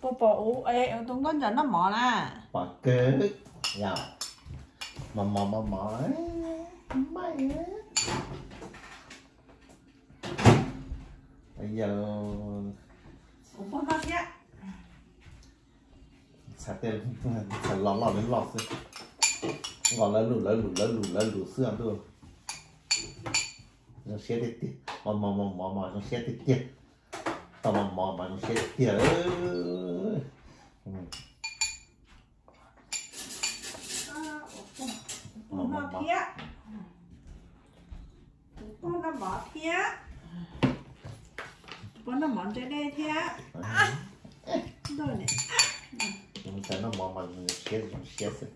Pom ub, tus nkauj ntsawm noj mov na. Pom kawg, yog mos mos mos mos, maij. Yog ntxhais tej, ntxhais loj loj li loj xwb, nqos lawv lus lawv lus lawv lus lawv lus xwb ntuj. Zoo siab tiag tiag, mos mos mos mos mos zoo siab tiag tiag. Tau mos mos mas zoo siab tiag tiag. Tus pog noj mov thiab, tus pog noj mov ntse dej thiab. Ntxhais noj mov mas zoo siab zoo siab xwb.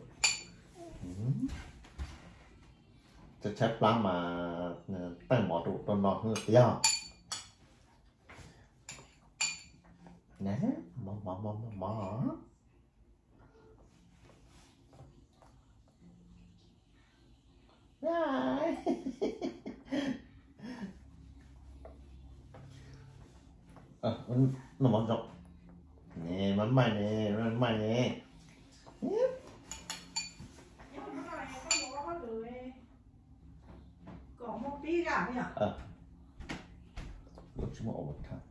Tshaib tshaib plab mas teej mov rau rau no xwb yog. Mov mov mov mov mov. Noj mov zoo. Ne, maj maij ne, maj maij ne. Kom muaj pib zaj yom. Tsis muaj overtime.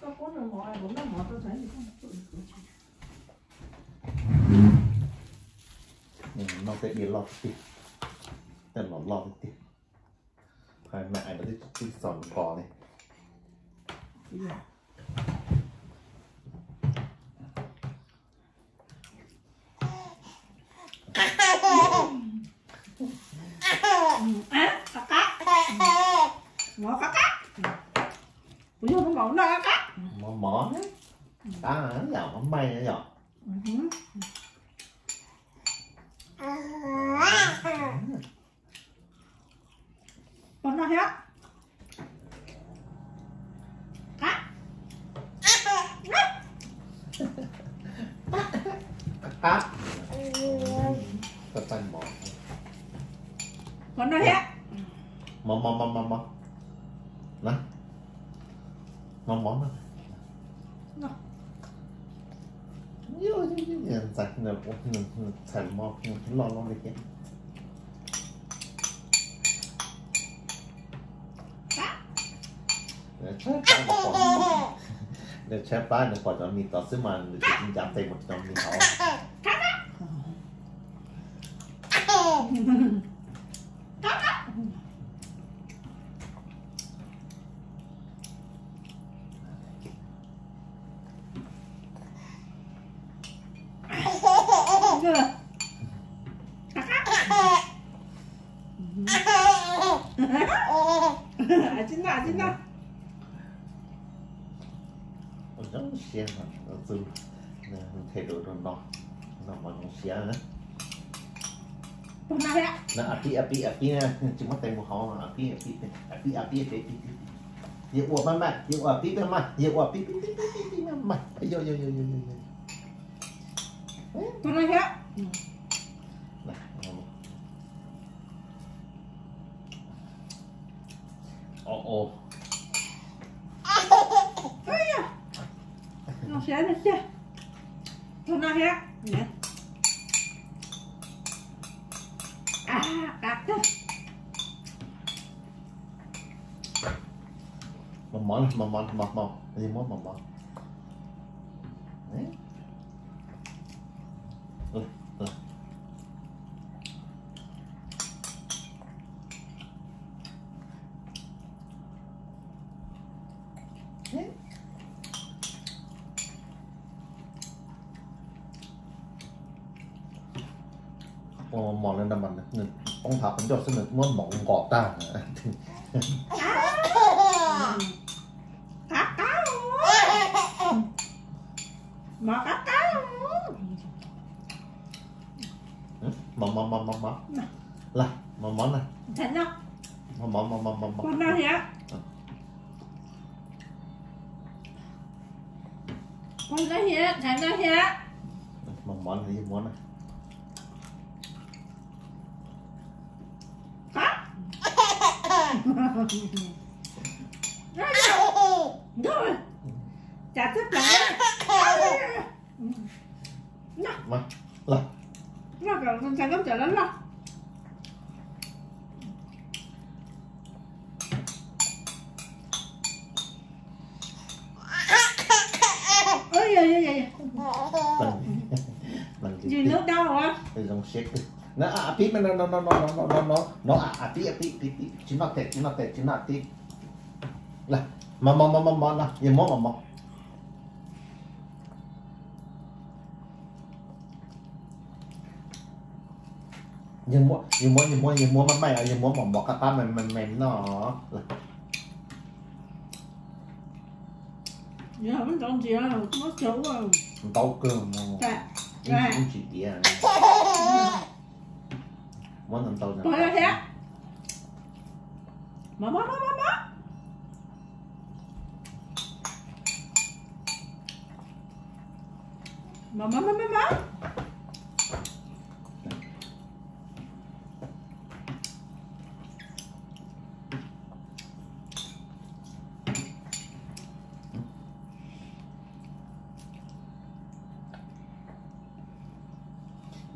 Koj pub nws mov, kuv noj mov tau tsam ib ntsis koj mus txuam nws kuv tsis. Noj tej diav loj tiag, tej los loj tiag tiag. Hais mas ais mas twb txom nqos li. Qab qab. Mov qab qab. Kuv yog mov noj qab qab. Mov mov, qab yom, mov maij yom. Pog noj thiab. Qab. Qab. Pog noj thiab. Mov mov mov mov mov. Na, mov mov na. Ntxhais, ntxhais mov loj loj li thiab. Tshaib plab, nws tshaib plab nws pom cov mis tod xwb mas nws tsis ncav tes mus cov mis hauv. Zoo siab, txuj them rau rau no, no mas zoo siab na. A pib, a pib, a pib, tsis muab tes mus hauv, a pib, a pib, a pib, a pib, pib, pib, pib. Yog ua mas mas, yog ua pib mas mas, yog ua pib pib pib pib pib mas mas. Yog yog yog yog yog. Ov ov. Noj siab noj siab. Tus no thiab. Qab tag. Mos mov, mos mov, mos mos, muab mos mov. Ua mos li no mas nws poob hav qhov ncauj xwb nws muab mov nqos tag. Qab qab. Mov qab qab. Mov mov mov mov mov. Los mov mov na. Mov mov mov mov mov mov. Kuv noj thiab. Kuv noj thiab, Thaiv noj thiab. Mov mov na, yog mov na. Qab. Cas txawj plaws. Los, los kom ntshai koj cov los los. Ntsis hnub dau. Zoo siab kawg. No, a pib, no, no, no, no, no, no, no, a pib, a pib, pib, pib, tsis noj tes, tsis noj tes, tsis noj tes. Los, mos mos mos mos mos no, yog muab mos mos. Yog muab, yog muab, yog muab, yog muab maj maij, yog muab mos mos qab qab me me me no. Ntau kawg, ib tsis diav. Muab ntau ntau.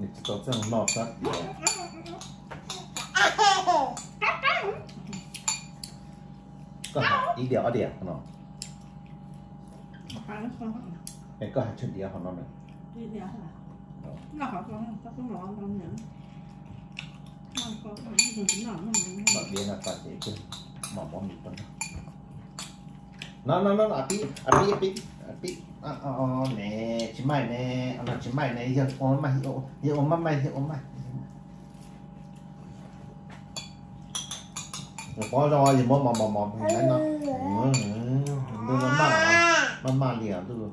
Nws tsis tau txawj noj sab tias. Koj hais ib diav ob diav no. Es koj hais tsawg diav hauv no na? Nom diav no tas ces mos mos mis rau no. No no no, a pib, a pib, a pib, a pib. Ne, tsis maij ne, no tsis maij ne, yog ua maij, yog ua maj maij, yog ua maij. Nws pob zog yog muab mos mos mos no. Ntuj, maj maj li os ntuj.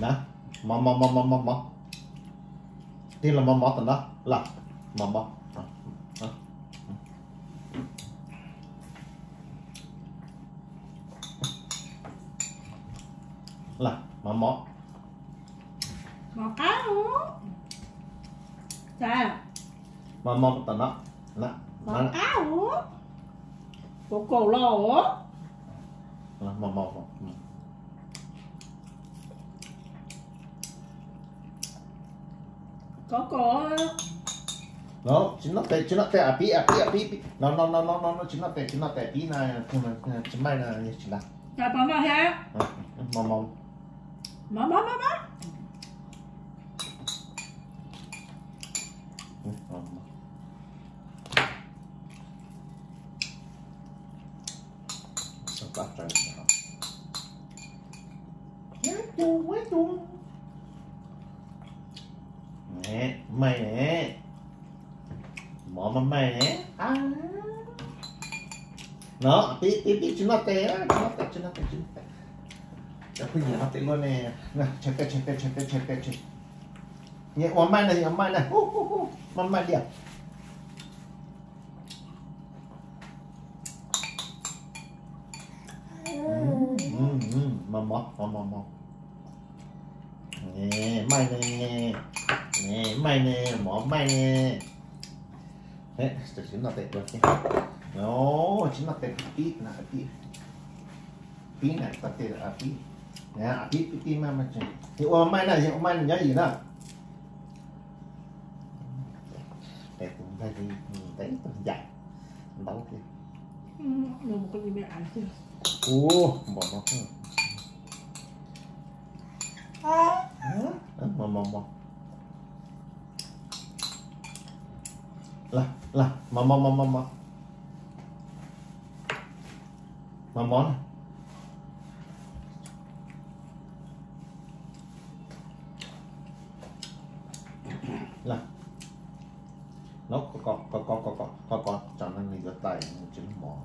Na, mos mos mos mos mos mos. Tig los mos mos tom no, los mos mos. Los mos mos. Mos qab. Mos mos tom no. Mos qab. Kav kaum los. Mos mos. Kav kaum. No tsis noj tes, tsis noj tes, a pib, a pib, a pib, pib. No no no no no, tsis noj tes, tsis noj tes, pib na, tsis maij na, yog tsis noj. Mos mos. Mos mos mos mos. Maij ne, mov maj maij ne. No, pib pib pib, tsis noj tes, tsis noj tes, tsis noj tes, tsis noj tes. Cov phooj ywg noj tes luaj ne. Tshem tes, tshem tes, tshem tes, tshem tes. Nyias ua maij na, ua maij na, maj maij tiag. Mov mov mov mov. Maij ne, maij ne, mov maij ne. Tam sim noj tes dua thiab. Tsis noj tes pib na, pib na, pib, pib pib pib, yog ua maij na, yog ua maij na nyob yim na. Tes kuv nplaig li tes tug yam ntau thiab. Ua npaum no. Mov mov mov. Los los, mov mov mov mov mov. Mov mov na. Los, no, koj kov, koj kov, koj kov, tsam no nws yuav tawm nws tsis muaj mov.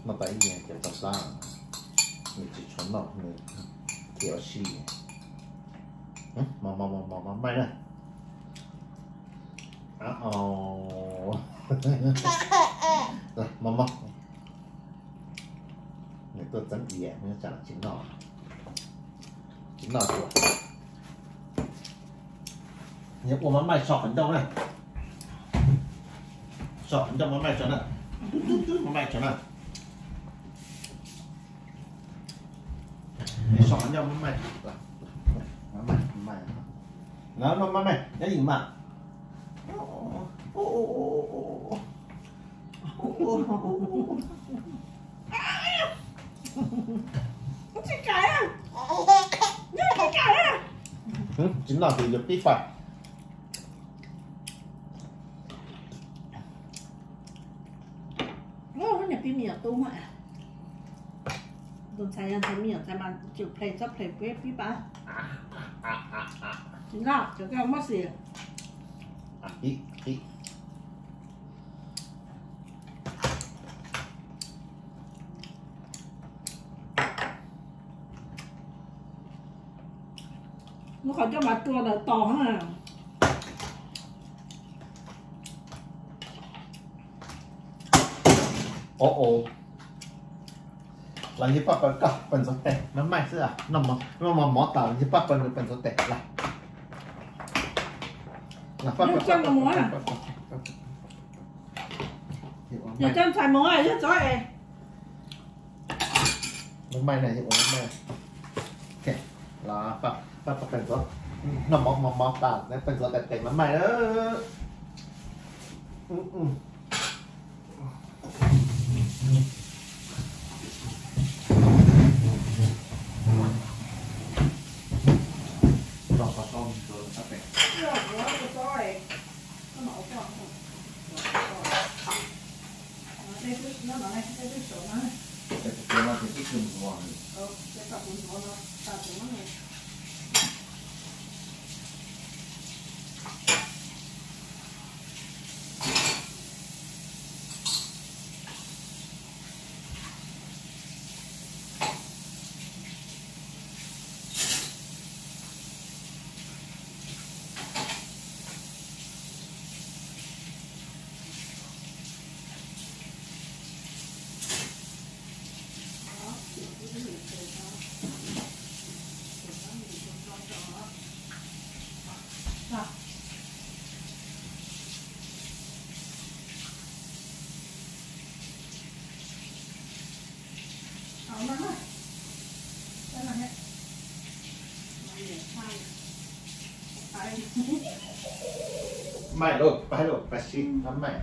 Noj tas ib yam ces tau sab, nws tsis tshua noj, nws khiav ua si. Mov mov mov mov mov maij na. Mov mov. Nws Tuaj txeeb diam, tsis noj, tsis noj. Ua maj maij so qhov ncauj na, so qhov ncauj maj maij tso na, maj maij tso na. So qhov ncauj maj maij, maj maij, noj maj maij nyob ywm mas. Tsis noj ces yuav pib pais. Niam pib me nyuam tub, tus ntxhais yog ntxhais me nyuam ntxhais mas tseem play txob play peb pib pab. Tsis noj cov koj muab xim. Lub qhov ncauj mas rua ntawm tos na. Los yog paj paws koj pawg ntxuav tes maj maij xwb, noj mov tas los yog paj paws nws pawg ntxuav tes lawm. Yog coj mus, yog coj ntxhais mus yog txob es. Maj maij na, ua maj maij. Los paj paws ntxuav, noj mov mov mov tas pawg ntxuav tes tes maj maij lawm. Maij lauj, pab lauj, pab sib maj maij.